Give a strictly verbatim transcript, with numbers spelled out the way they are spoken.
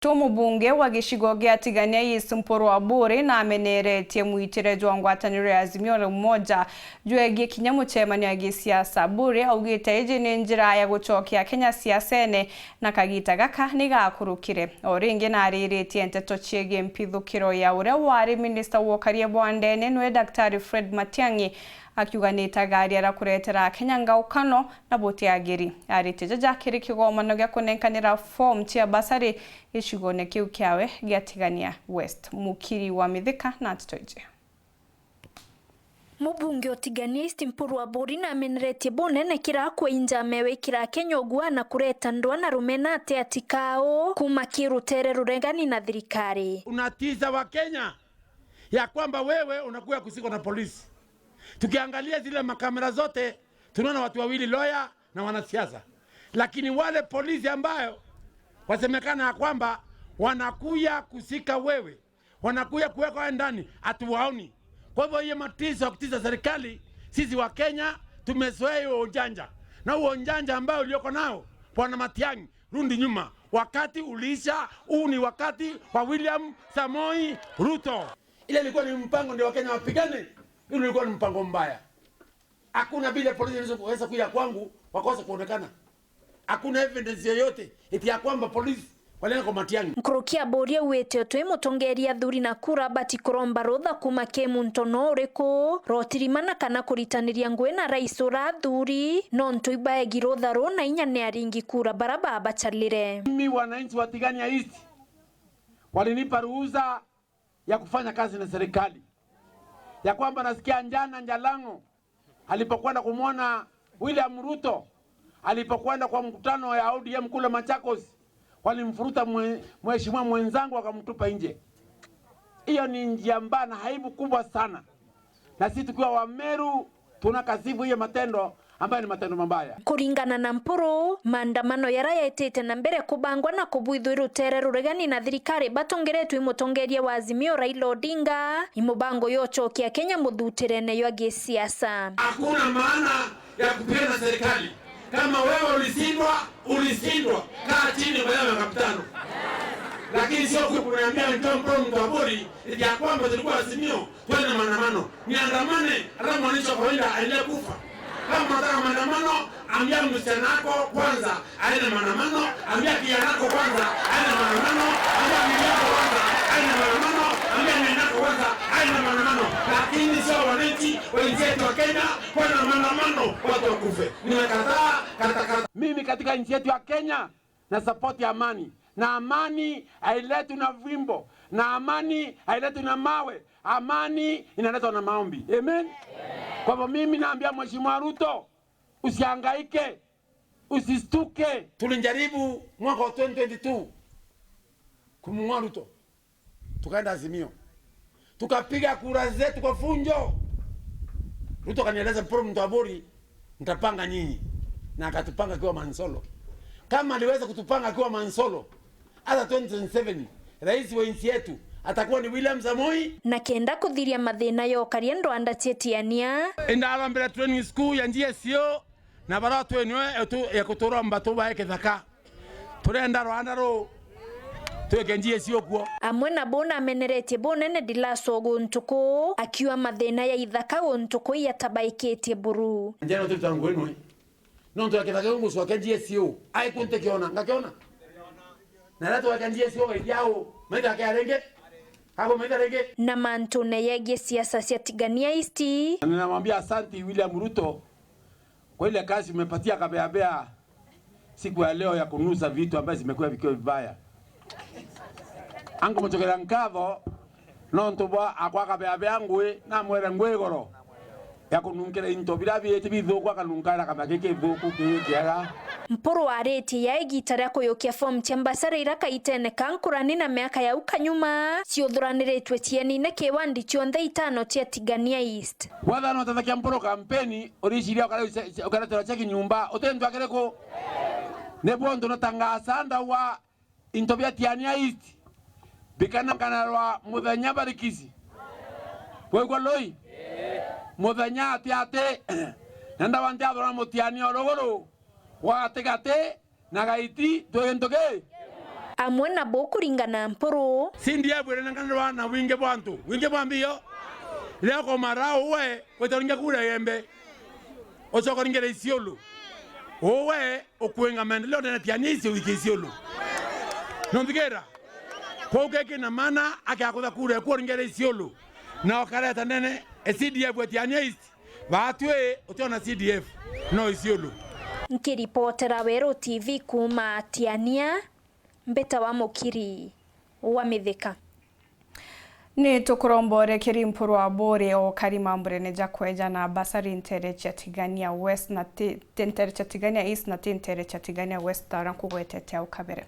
Tu mubunge wa gicigo gia Tigania East Mpuru Aburi nameneretie mwitire jwa ngwataniro ya Azimio la Umoja jwegie kinya mucemanio ya gisiasa. Aburi augite iji ni njira ya gucokia Kenya siasene na kagita gaka ni gakurukire. O ringi nariritie nteto ciegie mpithukiro ya uria wari minista wa ukaria bwa ndene nwe Daktari Fred Matiang'i, akiuga ni itagaria ria kuretera Akenya ngaukano na butiagiri. Aritie jaja kiri kigomano gia kunenkanira form cia basari gicigone kiu kiawe gia Tigania West. Mukiri wa Mithika na nteto iji. Mubunge o Tigania East Mpuru Aburi nameneretie bunene kira akua inja amewikira Akenya ugua na kureta ndwa na rumena ati atikao kuma ki rutere ruregani na thirikari. Unatisa wa Kenya ya kwamba wewe unakuja kushikwa na polisi. Tukiangalia zile makamera zote, tunaona watu wawili, lawyer na wanasiasa. Lakini wale polisi ambayo wasemekana ya kwamba wanakuja kushika wewe, wanakuja kuweka wewe ndani, hatuwaoni. Kwa hivyo hiyo matiso ya kutisa serikali, sisi wa Kenya tumezoea hiyo ujanja. Na huo ujanja ambao ulioko nao, Bwana Matiang'i, rudi nyuma. Wakati uliisha, huu ni wakati wa William Samoei Ruto. Ile ilikuwa ni mpango ndio Wakenya wapigane, ile ilikuwa ni mpango mbaya. Hakuna vile polisi inaweza kuweza kuja kwangu wakose kuonekana. Hakuna evidence yoyote eti ya kwamba polisi walienda kwa Matiang'i. Nkuruki Aburi auite utwi mutongeria athuri na kura batikuromba rutha kuma ki muntu no uriku, rotirimana kana kuritaniria ngui na rais ura athuri, nontu ibaegi rutha ruu na inya ni aringi kura bara babacalire. Mimi wananchi wa Tigania East walinipa ruhusa ya kufanya kazi na serikali, ya kwamba nasikia jana Jalang'o alipokwenda kumwona William Ruto, alipokwenda kwa mkutano ya O D M kule Machakos, walimfuruta mwe-, mheshimiwa mwenzangu, akamtupa nje. Hiyo ni njia mbaya na aibu kubwa sana, na sisi tukiwa Wameru tunakasifu hiyo matendo ambayo ni matendo mabaya. Kuringana na Mpuru, maandamano yara yetite na mbere kubangwa na kubwithwa i rutere ruregani na thirikari batongeretwe i mutongeria wa Azimio Raila Odinga, i mubango ya ucokia Kenya muthutirene jwa gisiasa. Hakuna maana ya kupigana serikali. Kama wewe ulishindwa, ulishindwa. Kaa chini, baada ya miaka mitano. Lakini sio kuniambia nitoe mkono mtu wa bodi, eti ya kwamba tulikuwa Azimio, twende maandamano. Niandamane, hata mwananchi wa kawaida aendelee kufa. Kama unataka maandamano, ambia msichana wako kwanza aende maandamano, ambia kijana wako kwanza aende maandamano, ambia bibi yako kwanza aende maandamano, ambia nyanyangu kwanza aende maandamano. Lakini sio wananchi wa nchi yetu ya Kenya kwenda maandamano, watu wakufe. Nimekataa, kata, kata. Mimi katika nchi yetu ya Kenya, na support amani. Na amani hailetwi na fimbo. Na amani hailetwi na mawe. Amani inaletwa na maombi. Amen? Kwa hivyo mimi naambia Mheshimiwa Ruto, usihangaike, usistuke. Tulijaribu mwaka wa twenty twenty-two kumng'oa Ruto. Tukaenda Azimio. Tukapiga kura zetu kwa fujo. Ruto kanieleza, "Mpuru Muthaburi, nitapanga nyinyi." Na akatupanga akiwa Mansolo. Kama aliweza kutupanga akiwa Mansolo, hata twenty twenty-seven, rais wa nchi yetu atakuwa ni William Samoei. Na kenda kuthiria mathina ya ukaria ndwanda cia Tiania. Indarambira training school ya G S O, na bara twinwe etu-, ya kuturomba tubae kithaka. Turenda rwanda ru twike njie cio kuo. Amwe na bo nameneretie bunene Dilaso guntu kuu, akiuga mathina ya ithaka guntu kuu yatabaikitie buru. Njeno tu tangu inwe. Nontu ya kithaka kiu mucwake njie cio. Ai kunte kiona, ngakiona. Na ratu wake njie cio gaidiao. Maitha ke arenge. Hapo maitha renge. Na mantune yegie siasa cia Tigania East. Na ninamwambia asanti William Ruto kwa ile kazi umepatia Kabeabea siku ya leo ya kunusa vitu ambaye zimekuwa vikiwa vibaya. Angu muchokera nkatho, nontu bwa akwa Kabeabea ngui, na mwere ngui igoro ya kununkira into bira biiti bithuku, akanunkaira kamea giki githuku kii kiega. Mpuru aritie ya igita ria kuyukia fomu cia mbasara ira kaitene ka nkurani na miaka ya u kanyuma, ciuthuraniritwe cienine kiwandi cionthe itano cia Tigania East. Wathana utethakia Mpuru kampeni, uriciria ukare-, ukareterwa cheki nyumba, uti ntu akiriku? Ni buntu natangaasa ndawa into bia Tiania East bikanenkanarwa muthenya barikisi. Bwaigua lui? Muthenya ati ati, na ndawa ntiathura mutiania o ruguru, gwa gatigati, na gaiti twi gintu ki? amwe nabo kuringana Mpuru. C D F irenenganirwa na wingi bwa antu, wingi bwa mbio. Riria ukomara uwe, wita uringe kura Igembe, ucoka uringire Isiolo. Uwe ukuinga maendeleo ndene Tiania East uikie Isiolo. Nonthikira? Kwou keki na mana akakutha kura eku uringire Isiolo. Na ukareta ndene e C D F ya Tiania East. Batwi utiona C D F, no Isiolo. Nkiripotera Weru T V kuuma Tiania, mbita wa Mukiri wa Mithika. Ni tukurombore kiri Mpuru wa Buri o kari mambure ni ja kweja na basari ntere cia Tigania West na ti, ti ntere cia Tigania East na ti ntere cia Tigania West, ta uria nkugwetete au kabere.